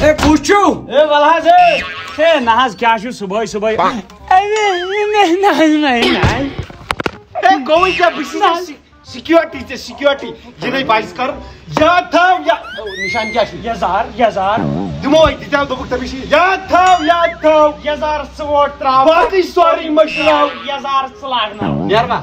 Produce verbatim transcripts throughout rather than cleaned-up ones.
A, کُس چھُو؟ A, وَلہٕ حظ، اے۔ اے، نہ حظ، کیٛاہ چھُو صُبحٲے صُبحٲے؟ اے، نہ، نہ، نہ، نہ۔ اے، گوٚوٕے کیٛاہ؟ بہٕ چھُس نہ حظ۔ سیکیورٹی ژےٚ، سیکیورٹی۔ یہِ نَے پَزِ کَرُن۔ یاد تھاو، یا-، او، نِشان کیٛاہ چھُ؟ یَزار، یَزار۔ دِمو أتۍ، دِتیو، دوٚپُکھ تٔمِس چھِ یاد تھاو، یاد تھاو۔ یَزارَس ژٕ ووٹ ترٛاو۔ باقٕے سورُے مٔشراو۔ یَزارَس ژٕ لاگناو۔ نیروا؟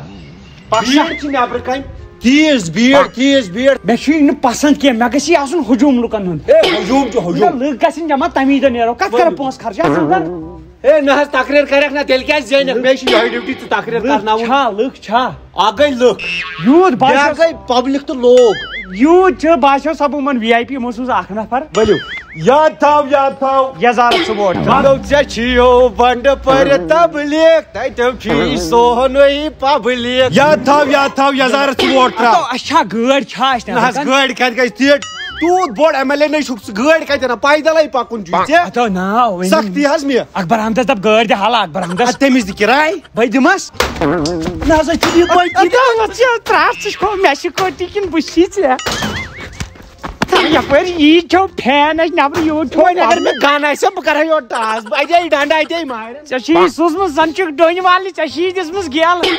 پَکھ سا۔ بھیڑ چھِ نٮ۪برٕ کَنۍ۔ تیز بھیڑ، تیز بھیڑ۔ مےٚ چھُ یہِ نہٕ پسنٛد کینٛہہ، مےٚ گژھِ یہِ آسُن ہجوٗم لُکن ہُنٛد۔ اے، ہجوٗم چھُ ہجوٗم۔ نہ، لُکھ گژھن جمع، تَمی دۄہ نیرو۔ کَتھ کَرو پونٛسہٕ خرچ؟ اَتھ چھُنہٕ اے، نہ حظ، تقریر کَرٮ۪کھ نہ، تیٚلہِ کیٛازِ زینکھ؟ مےٚ چھِ یِہوٚے ڈیوٹی، ژٕ تقریر لُکھ کرناوُن۔ چھا، لُکھ چھا؟ اَکھ گٔے لُکھ۔ یوٗت باسیو بیٛاکھ گٔے پبلک تہٕ لوگ۔ یوٗت چھُ باسیو سب یِمن وی آئی پی یِمو سوٗز اکھ نفر۔ ؤلِو۔ یاد تھاو، یاد تھاو۔ یَزارَس ژٕ ووٹ ترٛاو۔ مطلب ژےٚ چھِیو بنڈٕ پٔرِ تبلیغ، تَتٮ۪و چھُے سونُے پبلک۔ یاد تھاو، یاد تھاو، یَزارَس ژٕ ووٹ ترٛاو۔ تو اَسہِ چھا گٲڑۍ چھا اَسہِ نہ حظ، نٮ۪برٕ کَنہِ؟ گٲڑۍ کَتہِ گژھِ ژیٖر؟ تیوٗت بوٚڑ ایم ایل اے نَے چھُکھ ژٕ، گٲڑۍ کَتہِ اَنان؟ پیدَلَے پَکُن چھُے ژےٚ۔ ہتو ناو ؤنِو۔ سختی حظ مےٚ۔ اکبر احمدس دپ گٲڑۍ دِ حلہ، اکبر احمدس۔ اَدٕ تٔمِس دِ کِراے۔ بہٕ دِمس۔ نہ حظ، أسۍ چھِ یہِ پٔتۍ کِنۍ۔ اَدٕ حظ، ژٕ ترٛٹھ، ژٕ چھُکھ، مےٚ چھِ کوٹی کِنۍ بہٕ چھُسی ژےٚ۔ تھَو یپٲرۍ، یی چھو فین اَسہِ نٮ۪برٕ یوٗت چھو وۄنۍ اگر نٮ۪برٕ۔ مےٚ گن آسہِ ہا، بہٕ کرٕ ہا یورٕ ٹاس، بہٕ اَتہِ ہے ڈنڈٕ، اَتہِ ہے مارِ۔ ژےٚ چھُے یہِ سوٗزمُت، زن چھُکھ ڈوٗنۍ والنہِ، ژےٚ چھُے یہِ دِژمٕژ گیل۔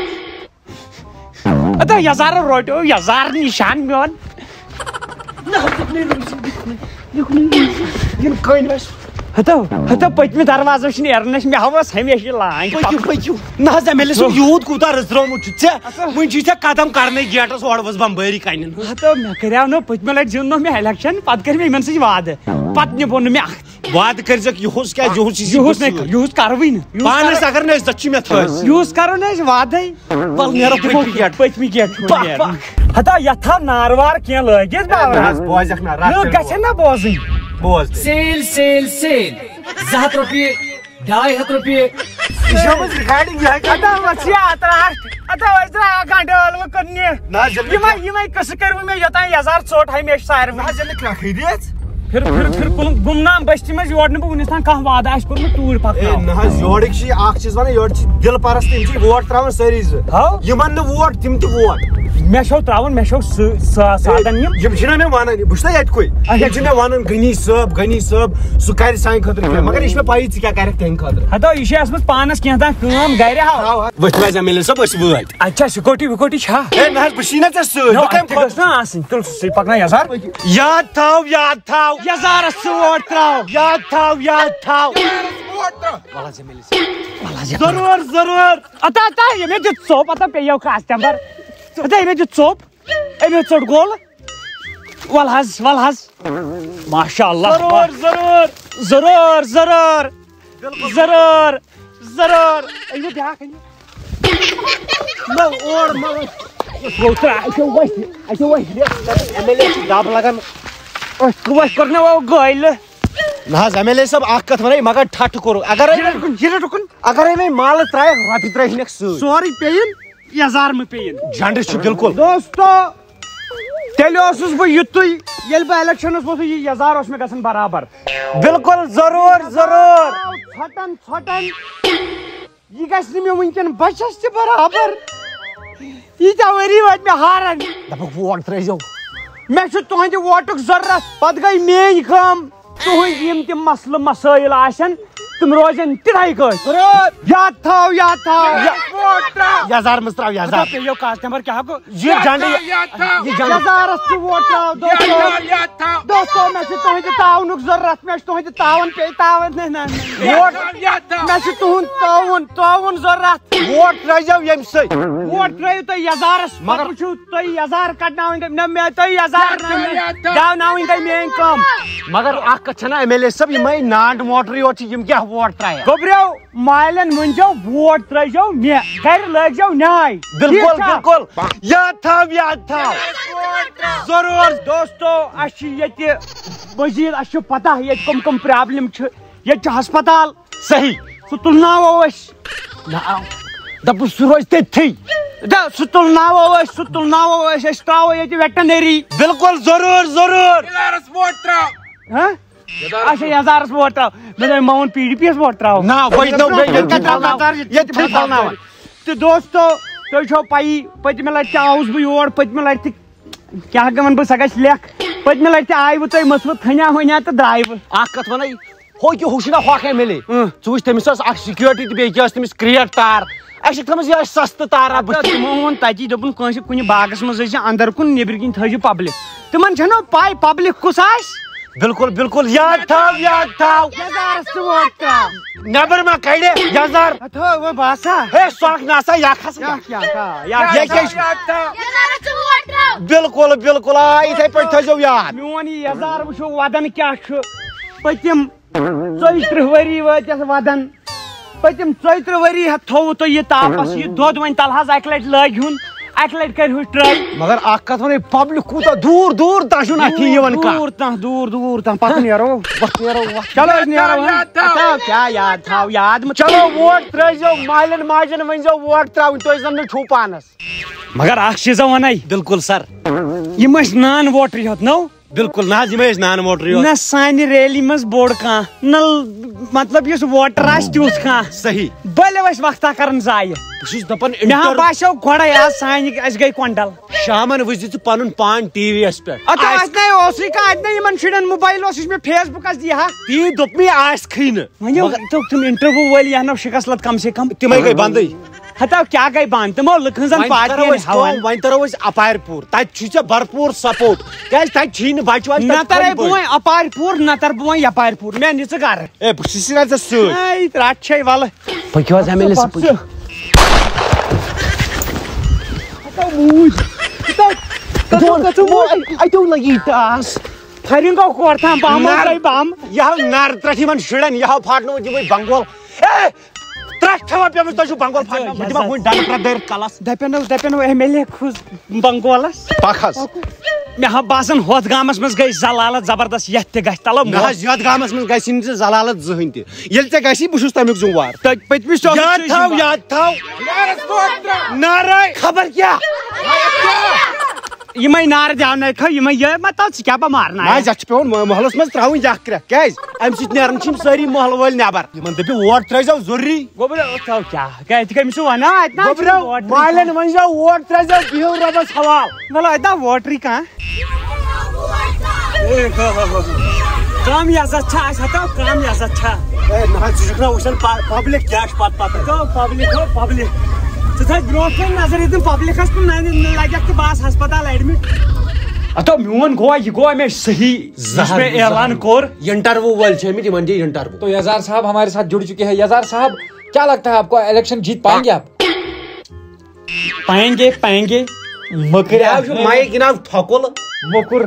اَدٕ یَزارَن روٹیو، یَزار نِشان میون۔ نہ، یُکنُے روٗزِو، یُکنُے، یُکنُے روٗزِو۔ یِم کٔنۍ وَسہِ۔ ہَتو، ہَتو، پٔتمہِ دروازو چھِ نیران اَسہِ، مےٚ ہاوس ہمیشہِ یہِ لانٛگۍ۔ پٔکِو، پٔکِو۔ نہ حظ، ایم ایل اے صٲب، یوٗت کوٗتاہ رٕژرومُت چھُ ژےٚ؟ اَصٕل۔ وٕنہِ چھُے ژےٚ قدم کرنے گیٹس، اورٕ ؤژھ بمبٲری کَنٮ۪ن۔ ہَتو، مےٚ کریاو نہٕ پٔتمہِ لٹہِ زیوٗن نہٕ مےٚ الیکشن، پتہٕ کٔر مےٚ یِمن سۭتۍ وعدٕ۔ پتہٕ نِبو نہٕ مےٚ اکھ۔ وعدٕ کٔرزیٚکھ یِہُس کیٛازِ؟ یِہُس یی یِہُس نَے، یِہُس کَرٕ۔ یِہُس کَروٕے نہٕ۔ یِہُس پانَس کَرٕ۔ اگر نہٕ أسۍ دَچھِ مےٚ تھٲوۍ۔ یِہُس کَرو نہٕ أسۍ وعدَے۔ وَلہٕ نیرو پٔتمہِ گیٹ۔ پٔتمہِ گیٹ چھُ پَکھ، نیرُن۔ پَکھ۔ ہتا یَتھ تھاو نارٕ وار کینٛہہ لٲگِتھ، نہ، باورَس۔ بوزَکھ نہ، رَٹھ لُکھ کٔرِتھ گژھن نہ بوزٕنۍ۔ بوز تہِ۔ Sale, sale, sale. زٕ ہَتھ رۄپیہِ، ڈاے ہَتھ رۄپیہِ۔ یہِ چھِ آمٕژ recording، یہِ ہیٚکہِ ہتا وَسہِ یہِ اَتھ رَٹھ۔ ہتا أسۍ درٛاے اَکھ گَنٛڈٕ ٲلوٕ کٕننہِ۔ نہ، جلدی۔ یِمَے، یِمَے قٕصہٕ کٔرِو مےٚ یوٚتام یَزار ژوٚٹ ہمیشہِ ساروٕے۔ نہ حظ، ییٚلہِ نہٕ کَتھٕے دِژ۔ پھر، پھر، پھر کُن گُمنام بستی منٛز یور نہٕ بہٕ وٕنیُک تام کانٛہہ وعدٕ آسہِ کوٚرمُت توٗرۍ اے، پَکناو۔ نہ حظ، یورٕکۍ چھِ یہِ اَکھ چیٖز وَنان، یورٕ چھِ دِل پرست، یِم چھِ ووٹ ترٛاوان سٲری زٕ۔ ہاو؟ یِمَن نہٕ ووٹ، تِم تہِ ووٹ۔ مےٚ چھو ترٛاوُن، مےٚ چھو سُہ، سا-، اے، سادن یِم۔ یِم چھِنہ مےٚ وَنان، بہٕ چھُس نہ ییٚتہِ کُے۔ اچھا۔ یِم چھِ مےٚ وَنان، "غنی صٲب، غنی صٲب، سُہ کَرِ سانہِ خٲطرٕ کینٛہہ۔" مگر یہِ چھِ مےٚ پَیی، ژٕ کیٛاہ کَرَکھ تِہِنٛدِ خٲطرٕ۔ ہَتو، یہِ چھِ ٲسمٕژ پانَس کینٛہہ تام کٲم گَرِ، ہاو۔ ہاو، ہاو۔ ؤتھِو حظ، ایم ایل اے صٲب، أسۍ وٲتۍ۔ اچھا، سیکورٹی ویکورٹی چھا؟ ہے، نہ حظ، بہٕ چھُس نہ ژےٚ سۭتۍ۔ نو، بہٕ کَمہِ اَتہِ خٲطرٕ؟ گژھِ نہ آسٕنۍ، تُل سُہ سُہ پَکناو یَزار۔ یاد تھاو، یاد تھاو۔ یَزارَس ژٕ ووٹ ترٛاو۔ یاد تھاو، یاد تھاو۔ وَلہٕ حظ، ایم ایل اے صٲب۔ وَلہٕ حظ، یَزار۔ ضروٗر، ضروٗر۔ اَتا، اَتا، ییٚمۍ دیُت ژوٚپ، اَتا پیٚیو کاسٹمر۔ اَتا، ییٚمۍ دیُت ژوٚپ۔ أمۍ ژوٚٹ گول۔ وَلہٕ حظ، وَلہٕ حظ۔ ماشاء اللہ۔ ضروٗر، ضروٗر۔ ضروٗر، ضروٗر۔ ضروٗر، ضروٗر۔ أنِو بیٛاکھ، أنِو۔ مہ اور، مہ اور۔ گوٚو ترٛا-، اَسہِ چھِ وَتھِ، اَسہِ چھِ وَتھِ۔ ایم ایل اے چھِ دَب لگان۔ أسۍ، أسۍ کوٚر نہٕ وۄنۍ گٲلۍ۔ نہ حظ، ایم ایل اے صٲب، اَکھ کَتھ وَنَے، مگر ٹھٹھٕ کوٚرُکھ۔ اگرے، یہِ رَٹُکُن، یہِ رَٹُکُن۔ اگرے مےٚ مالہٕ ترٛایَکھ، رۄپیہِ ترٛٲیہِنَکھ سۭتۍ۔ سورُے پیٚیِن۔ یَزار مہٕ پیٚیِن۔ جنڈٕ چھُ بِلکُل۔ دوستو، تیٚلہِ اوسُس بہٕ یُتُے، ییٚلہِ بہٕ الیکشنس ووتھُس، یہِ یَزار اوس مےٚ گژھان برابر۔ بِلکُل، ضروٗر، ضروٗر۔ ژھۄٹن، ژھۄٹن۔ یہِ گژھِ نہٕ مےٚ وٕنکیٚن بچس تہِ برابر۔ ییٖتیٛاہ ؤری وٲتۍ مےٚ ہاران۔ دَپَکھ ووٹ ترٛٲیزیو۔ مےٚ چھُ تُہنٛدِ ووٹُک ضروٗرت۔ پتہٕ گٔے میٲنۍ کٲم۔ تُہٕنٛدۍ یِم تہِ مسلہٕ مسٲیِل آسن، تِم روزن تِتھَے کٲٹھۍ۔ ضروٗر۔ یاد تھاو، یاد تھاو۔ یَزار منٛز ترٛاو، یَزار۔ ہتا پیٚیو کاسٹمر کیٛاہ گوٚو؟ یہِ جنڈٕ، یاد تھاو، یاد تھاو۔ یہِ جنڈٕ۔ یَزارَس چھُ ووٹ ترٛاو، دوستو۔ یاد تھاو، یاد تھاو۔ دوستو، مےٚ چھُ تُہٕنٛدِ تعاونُک ضروٗرت، مےٚ چھُ تُہٕنٛدِ تعاوُن پے-، تعاوُن، نہ، نہ، نہ۔ یاد ووٹ، تھاو، یاد تھاو۔ مےٚ چھُ تُہُنٛد تعاوُن، تعاوُن ضروٗرت۔ ووٹ ترٛٲیزیو ییٚمہِ سۭتۍ۔ ووٹ ترٛٲیِو تُہۍ یَزارَس، مگر پَتہٕ وٕچھِو تُہۍ یَزار کَڑناوٕنۍ گٔے، نہ، مےٚ تُہۍ یَزار، یاد تھاو، یاد تھاو۔ دیٛاوناوٕنۍ گٔے میٛٲنۍ کٲم۔ مگر اَکھ کَتھ چھَنہ، ایم ایل اے صٲب، یِمَے نانٛڈ موٹرٕے یوت چھِ، یِم کیٛاہ ووٹ ترٛایَن؟ گوٚبریو، مالٮ۪ن ؤنۍزیو، ووٹ ترٛٲیزیو مےٚ، گَرِ لٲگزیو نیٛاے۔ بِلکُل، ٹھیٖک چھا؟ بِلکُل۔ یاد تھاو، یاد تھاو۔ ضروٗر۔ دوستو، اَسہِ چھِ ییٚتہِ مٔزیٖد، اَسہِ چھُ پَتہ ییٚتہِ کٕم کٕم پرٛابلِم چھِ۔ ییٚتہِ چھُ ہسپتال۔ صحیح۔ سُہ تُلناوو أسۍ۔ نہ، دَپُس سُہ روزِ تٔتھی۔ دَ-، سُہ تُلناوو أسۍ، سُہ تُلناوو أسۍ، أسۍ ترٛاوو ییٚتہِ ویٹنری۔ بِلکُل، ضروٗر، ضروٗر۔ یَزارَس ووٹ ترٛاو۔ ہہ؟ اچھا، یَزارَس ووٹ ترٛاو۔ مےٚ دوٚپ، مےٚ ووٚن پی ڈی پی یَس ووٹ ترٛاو۔ نہ، وۄنۍ نہٕ، وۄنۍ ییٚتہِ تہِ تھَل ناو، ییٚتہِ تہِ تھَل ناو۔ تہٕ دوستو، تۄہہِ چھو پَیی، پٔتمہِ لَٹہِ تہِ آوُس بہٕ یور، پٔتمہِ لَٹہِ تہِ کیٛاہ وَنہٕ بہٕ، سۄ گژھِ لیکھ۔ پٔتمہِ لٹہِ تہِ آیوٕ تُہۍ مٔژھمٕژ خٔنیا ؤنیا تہٕ درٛایوٕ۔ اکھ کتھ ونے، ہو کہِ ہُہ چھُنہ ہۄکھ ایم ایل اے۔ اۭں۔ ژٕ وٕچھ، تٔمِس ٲس اکھ سیکیورٹی تہٕ بیٚیہِ کیٛاہ ٲس تٔمِس کرٛیٹ تار۔ اَسہِ چھِ تھٲمٕژ یِہوٚے سستہٕ تار رۄبَس۔ تِمو ووٚن تَتی، دوٚپُن، کٲنٛسہِ کُنہِ باغس منٛز ٲسۍ زِ اندر کُن، نیٚبرۍ کِنۍ تھٲیزِ پبلک۔ تِمن چھَنہ پاے پبلک کُس آسہِ؟ بِلکُل، بِلکُل، یاد تھاو، یاد تھاو۔ یزارس تہِ ووٹ ترٛاو۔ نٮ۪بر ما کڑِ یزار؟ ہتو، وۄنۍ باسا۔ ہے، سۄکھ نسا، یہِ اکھ ہسا۔ یہِ اکھ، یہِ اکھ، آ، یہِ اکھ۔ یہِ کیٛاہ چھُ؟ یزارس تہِ ووٹ ترٛاو۔ بِلکُل، بِلکُل، آ، یِتھَے پٲٹھۍ تھٲیزیو یاد۔ میون یہِ یزار وٕچھو ودان کیٛاہ چھُ۔ پٔتِم ژۄیہِ ترٕٛہ ؤری وٲتۍ اَتھ وَدَن۔ پٔتِم ژۄیہِ ترٕٛہ ؤری ہا تھوٚوُ تۄہہِ یہِ تاپَس، یہِ دۄد وۄنۍ تَلہٕ حظ اَکہِ لَٹہِ لٲگۍ ہُن، اَکہِ لَٹہِ کَرِ ہُہ ٹرٛاے۔ مگر اَکھ کَتھ وَنَے، پبلِک کوٗتاہ دوٗر دوٗر تام چھُنہٕ اَتھِ دوٗر، یِوان کانٛہہ۔ دوٗر تام، دوٗر، دوٗر تام، پَتہٕ نیرو۔ وَتھ نیرو، وَتھ۔ چلو، أسۍ نیرو وۄنۍ۔ تھاو کیٛاہ یاد، تھاو یاد مہٕ۔ چلو، ووٹ ترٛٲیزیو، مالٮ۪ن ماجٮ۪ن ؤنۍزیو ووٹ ترٛاوٕنۍ، تُہۍ زَن نہٕ چھُو پانَس۔ مگر اَکھ چیٖزا وَنَے۔ بِلکُل سَر۔ یِم ٲسۍ نان ووٹرٕے یوت، نو؟ بِلکُل نہ حظ، یِمے ٲسۍ نان ووٹرٕے یوت۔ نہ سانہِ ریلی منٛز بوٚڑ کانٛہہ، نہ ل-، مطلب یُس ووٹر آسہِ تیُتھ کانٛہہ۔ صحیح۔ بٔلۍ ٲسۍ وقتہ کران ضایع۔ بہٕ چھُس دَپان مےٚ ہا انٹر- باسیو گۄڈے آز سانہِ اَسہِ گٔے کۄنڈل۔ شامن وٕچھ زِ ژٕ پنُن پان ٹی وی یس پٮ۪ٹھ۔ اَتھ آسہِ۔ آسہِ نہ اوسُے کانٛہہ، اَتہِ نہ یِمن شُرٮ۪ن موبایل اوس، یُس مےٚ فیس بُکس دِیہِ ہا۔ تی دوٚپ مےٚ آسہِ کھٕے نہٕ۔ وۄنۍ یِم مگر تِم انٹرویو وٲلۍ یہِ ہنو شکست لد کم سے کم۔ تِمے گٔے بندٕے۔ ہتاو کیٛاہ گٔے بنٛد؟ تِمو لُکن زن وۄنۍ پارٹی کرو أسۍ ہاوان۔ کٲم، وۄنۍ ترو أسۍ اپارِ پوٗر، تتہِ چھُے ژےٚ بھرپوٗر سپورٹ، کیازِ تتہِ چھی نہٕ بچہِ وچہِ، نہ تتہِ ترے چھُنہٕ بہٕ وۄنۍ اپارِ پوٗر، نہ تر بہٕ وۄنۍ یپارِ پوٗر، مےٚ نہِ ژٕ گرٕ۔ اے، بہٕ چھُس رژھ ژےٚ سۭتۍ۔ اے، رٹھ چھے ولہٕ۔ پٔکِو حظ ایم ایل اے صٲب، پٔکِو۔ ہتو موٗدۍ۔ ہتو، ہتو، ہتو موٗدۍ۔ اتیو لگی ٹاس۔ پھرِنگو کور تام بم نر-، تۄہہِ بم۔ یہِ ہاو نر ترٹھ یِمن شُرٮ۪ن، یہِ ہاو پھاٹنومُت یِمے بنگول۔ اے، ترٛٹھ تھاوان پیمٕژ، تۄہہِ چھُو بنگول پھاٹنٲومٕژ۔ بہٕ دِمہٕ ہا وُنہِ ڈنڈٕ پرٛٮ۪تھ دٲرِتھ کلس۔ دپن اوس، دپن اوس ایم ایل اے کھُس بنگولس۔ پکھ حظ۔ مےٚ ہا باسان ہۄتھ گامس منٛز گٔے زلالت زبردست، یتھ تہِ گژھِ تلو نہ موت۔ حظ، یتھ گامس منٛز گژھِ نہٕ ژےٚ زلالت زٕہٕنۍ تہِ۔ ییٚلہِ ژےٚ گژھی، بہٕ چھُس تمیُک ذمہٕ وار۔ تۄہہِ پٔتمِس چھُ یاد تھاو، یاد تھاو۔ نعرے۔ خبر کیٛاہ؟ یِمے نعرٕ دیاونٲیکھ، یِمے یہِ مہ تو ژٕ کیٛاہ بہٕ مارناوٕ؟ نہ، یتھ چھِ پٮ۪وان مح-، محلس منٛز ترٛاوٕنۍ یکھ کرٛٮ۪کھ۔ کیٛازِ؟ امہِ سۭتۍ نیران چھِ یِم سٲری محلہٕ وٲلۍ نٮ۪بر۔ یِمن دٔپِو ووٹ ترٛٲیزیو ضروٗری۔ گوٚبرو، تھاو کیٛاہ؟ کیٛاہ تہِ کٔمِس چھُ ونان؟ اتہِ نہ چھُ گوٚبرو، ووٹرٕے مالٮ۪ن کانٛہہ۔ ؤنۍزیو ووٹ ترٛٲیزیو، بِہِو رۄبس حوال۔ وَلہٕ اتہِ نہ ووٹرٕے کانٛہہ۔ کم عزت چھا اَسہِ؟ ہتو کم عزت چھا؟ اے، نہ حظ، ژٕ چھُکھ نہ وٕچھان پا-، پبلک کیٛاہ چھِ پتہٕ پتہٕ۔ ہتو پبلک ہو پبلک۔ ژٕ تھٲے برونٛٹھ کَنہِ نظر ییٚتٮ۪ن پبلکس کُن نہ، نہ لگکھ تہٕ بہٕ آسہٕ ہسپتال ایڈمٹ۔ ہتو میون گوٚوا، یہِ گوٚوا مےٚ صحیح، زٕ یُس ہتھ، مےٚ زٕ ہتھ۔ اعلان کوٚر۔ انٹرویو وٲلۍ چھِ آمٕتۍ، یِمن دِ انٹرویو۔ تو یزار صاحب ہمارے ساتھ جڑ چکے ہیں۔ یزار صاحب، کیا لگتا ہے آپ کو، الیکشن جیت پائیں گے آپ؟ پائیں گے، پائیں گے۔ مکر یہِ حظ چھُ مایِک جناب ٹھۄکُل۔ مکر۔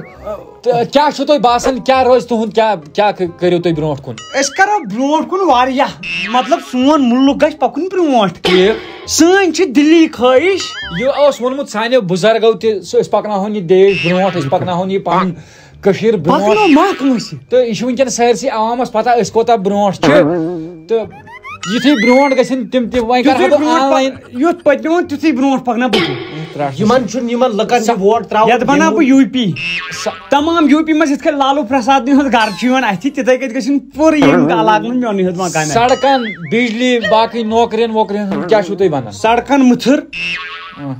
تہٕ کیٛاہ چھُو تۄہہِ باسان، کیٛاہ روزِ تُہُنٛد، کیٛاہ، کیٛاہ کٔرِو تُہۍ برونٛٹھ کُن؟ أسۍ کرو برونٛٹھ کُن واریاہ، مطلب سون مُلُک گژھِ پکُن برونٛٹھ۔ ٹھیٖک۔ سٲنۍ چھِ دِلی خٲہِش۔ یہِ اوس ووٚنمُت سانیو بُزرگو تہِ، سُہ، أسۍ پکناوہون یہِ دیش برونٛٹھ، أسۍ پکناوہون یہِ پنُن کٔشیٖر برونٛٹھ۔ پکنو ما کٲنٛسہِ؟ تہٕ یہِ چھُ وٕنکیٚن سٲرسٕے عوامس پتہ أسۍ کوٗتاہ برونٛٹھ چھِ۔ تہٕ یُتھُے برونٛٹھ گژھن تِم تہِ، وۄنۍ کرٕ ہا یُتھُے بہٕ برونٛٹھ پک-، آنلاین۔ یُتھ پتہِ میون تِتھُے برونٛٹھ پکنہٕ بہٕ تہِ۔ یِمن چھُنہٕ یِمن لُکن یہِ ووٹ ترٛاوُن۔ یتھ بناو بہٕ یوٗ پی۔ تمام یوٗ پی منٛز یِتھ کٔنۍ لالو پرساد نہِ ہُنٛد گرٕ چھُ یِوان اَتھِ، تِتھے کٔنۍ گژھن پوٗرٕ یِم علاقہٕ منٛز میونُے یوت مکان آسُن۔ سڑکن، بجلی، باقٕے نوکرین ووکرین ہُنٛد کیٛاہ چھُو تُہۍ ونان؟ سڑکن مُتھٕر، اۭں۔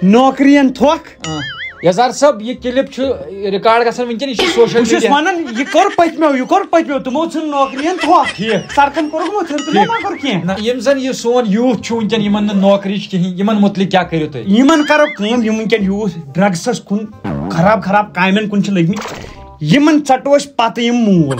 نوکرین تھۄکھ۔ اۭں۔ یزار صٲب، یہِ کلپ چھُ ریکارڈ گژھان وٕنکیٚن، یہِ چھُ سوشل بہٕ چھُس میڈیا۔ ونان، یہِ کوٚر پٔتمیو، یہِ کوٚر پٔتمیو، تِمو ژھٕن نوکرین تھۄکھ۔ ٹھیٖک۔ سڑکن کوٚرُکھ مُتھٕر، تِمو ٹھیٖک۔ ما کوٚر کینٛہہ۔ نہ، یِم زن یہِ سون یوٗتھ چھُ وٕنکیٚن، یِمن نہٕ نوکری چھِ کِہیٖنۍ، یِمن مُتعلق کیٛاہ کٔرِو تُہۍ؟ یِمن کرو کٲم، یِم وٕنکیٚن یوٗتھ ڈرگسس کُن، خراب خراب کامٮ۪ن کُن چھِ لٔگۍ مٕتۍ، یِمن ژٹو أسۍ پتہٕ یِم موٗل۔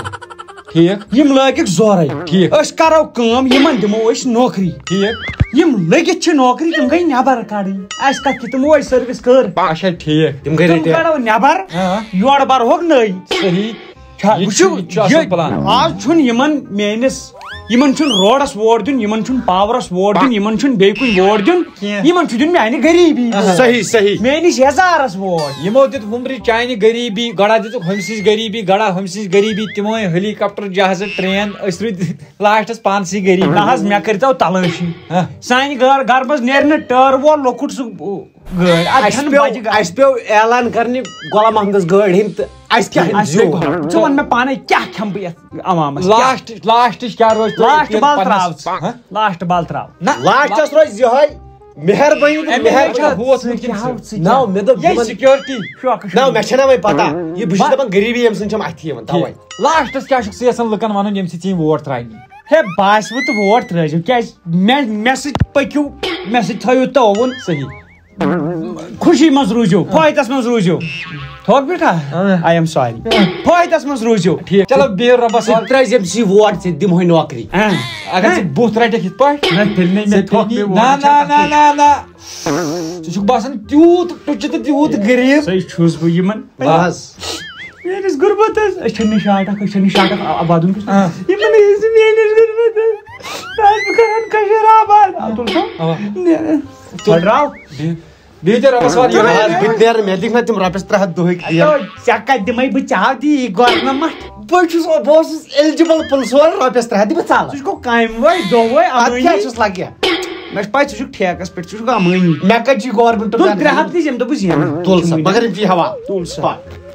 ٹھیٖک۔ یِم لٲگِکھ زورے۔ ٹھیٖک۔ أسۍ کرو کٲم، یِمن دِمو أسۍ نوکری۔ ٹھیٖک۔ یِم لٔگِتھ چھِ نوکری، تِم گٔے نٮ۪بر کڑٕنۍ۔ اَسہِ کتھ کہِ تِمو أسۍ سٔروِس کٔر۔ اچھا، ٹھیٖک۔ تِم گٔے تِم رِٹایَر۔ کڑو نٮ۪بر، ہاں۔ یورٕ برہوکھ نٔے۔ صحیح۔ چھا-، یہِ وٕچھِو، چھُ، یہِ چھُ اصل یہِ پلان۔ آز چھُنہٕ یِمن میٲنِس، یِمن چھُنہٕ روڈس ووٹ دیُن، یِمن چھُنہٕ پاورس ووٹ دیُن، یِمن چھُنہٕ بیٚیہِ کُنہِ ووٹ دیُن، کینٛہہ۔ یِمن چھُ دیُن میانہِ غریٖبی ووٹ۔ صحیح، صحیح۔ میٲنِس یزارس ووٹ۔ یِمو دیُت وُمبرِ چانہِ غریٖبی، گۄڈا دِژٕکھ ہُمۍ سٕنٛز غریٖبی، گۄڈا ہُمۍ سٕنٛز غریٖبی، تِمو أنۍ ہیلی کاپٹر، جہازٕ، ٹرین، أسۍ روٗدۍ لاسٹس پانسٕے غریٖب۔ نہ حظ، مےٚ کٔرۍتو تلٲشی۔ ہاں۔ سانہِ گٲر-، گرٕ منٛز نیرِ نہٕ ٹٲر وول لۄکُٹ سُہ گٲڑۍ۔ اَتھ اَسہِ چھَنہٕ پیوٚو، بجہِ گاڑِ۔ اَسہِ پیوٚو اعلان کرنہِ غلام محمدس گٲڑۍ ہٕنٛدۍ تہٕ اَسہِ کیٛاہ اَسہِ زیوٗن؟ پیوٚو۔ ژٕ وَن مےٚ پانے، کیٛاہ کھٮ۪مہٕ بہٕ یَتھ عوامس؟ لاسٹ، لاسٹٕچ کیٛاہ روزِ تۄہہِ لاسٹ ییٚتٮ۪ن بال پننِس؟ ترٛاو ژٕ۔ ہاں؟ لاسٹ بال ترٛاو۔ نہ، لاسٹس روزِ یِہوٚے۔ مہربٲنی تہٕ أمۍ مہربٲنی۔ چھا ہوت ووٚتھمُت کِنہٕ کیٛاہ سُہ؟ ہاو ژٕ نو، مےٚ دوٚپ یے یِمن، سیکیورٹی۔ شوقہٕ نو، شوقہٕ۔ مےٚ چھَنہ وۄنۍ پتہ، یہِ بہٕ چھُس دَپان غریٖبی ییٚمہِ سۭتۍ چھَم اَتھِ یِوان، تَوَے۔ لاسٹس کیٛاہ چھُکھ ژٕ یژھان لُکن وَنُن ییٚمہِ سۭتۍ ژےٚ یِم ووٹ ترٛاونی؟ ہے، باسہِ وۄنۍ تہٕ ووٹ ترٛٲیزیو، کیٛازِ مےٚ مےٚ سۭتۍ پٔکِو، مےٚ سۭتۍ تھٲیِو تعاوُن۔ صحیح۔ خوشی منٛز روٗزِو، فٲیدس منٛز روٗزِو۔ تھوٚک بیٹھا؟ اۭں۔ I am sorry۔ فٲیدس منٛز روٗزِو۔ ٹھیٖک۔ چلو، بِہِو رۄبس ژٕ حوالہٕ۔ ترٛٲیزِ أمۍ سٕے ووٹ، ژےٚ دِمہوے نوکری۔ اۭں۔ اگر ژٕ بُتھ رٹکھ یِتھ پٲٹھۍ، نہ، تیٚلہِ نَے مےٚ ژےٚ تھوٚک تیٚلہِ مےٚ نہ، ووٹ نہ، چھَکھ نہ، نہ، نہ۔ ژٕ چھُکھ باسان تیوٗت ٹُچہِ تہٕ تیوٗت غریٖب۔ سُے چھُس بہٕ یِمن۔ بس۔ میٲنِس غُربتس، أسۍ چھِنہٕ نِشاٹکھ، أسۍ چھِنہٕ نِشاٹکھ آ-، آبادُن کُس۔ آ۔ یِمن ٲسۍ میٲنِس غُربتس۔ آز بہٕ کرن کشیٖر آباد۔ آ، تُل سا۔ اوا۔ نیر۔ پھٹراو۔ بِہِو۔ بِہِو تیٚلہِ رۄبَس حوالہٕ۔ آز بہٕ تہِ نیرٕ، مےٚ دِکھ نہ تِم رۄپیَس ترٛےٚ ہَتھ دۄہٕکۍ دِیَن۔ ژےٚ کَتہِ دِمَے بہٕ چاو دی گورنمنٹ؟ بہٕ چھُس، بہٕ اوسُس eligible پُلسہٕ وول، رۄپیَس ترٛےٚ ہَتھ دِ بہٕ ژَلہٕ۔ ژٕ چھُکھ کامہِ وٲے، دۄہ وٲے، اَتھ کیٛاہ اَمٲنی۔ چھُس لَگہِ؟ مےٚ چھِ پَے ژٕ چھُکھ ٹھیکَس پٮ۪ٹھ، ژٕ چھُکھ اَمٲنی۔ مےٚ کَتہِ چھِ گورنمنٹ تُل ترٛےٚ ہَتھ تہِ ییٚمہِ دۄہ بہٕ زینہٕ۔ تُل سا، مگر یِم چی حوالہٕ۔ تُل سا۔ پَکھ۔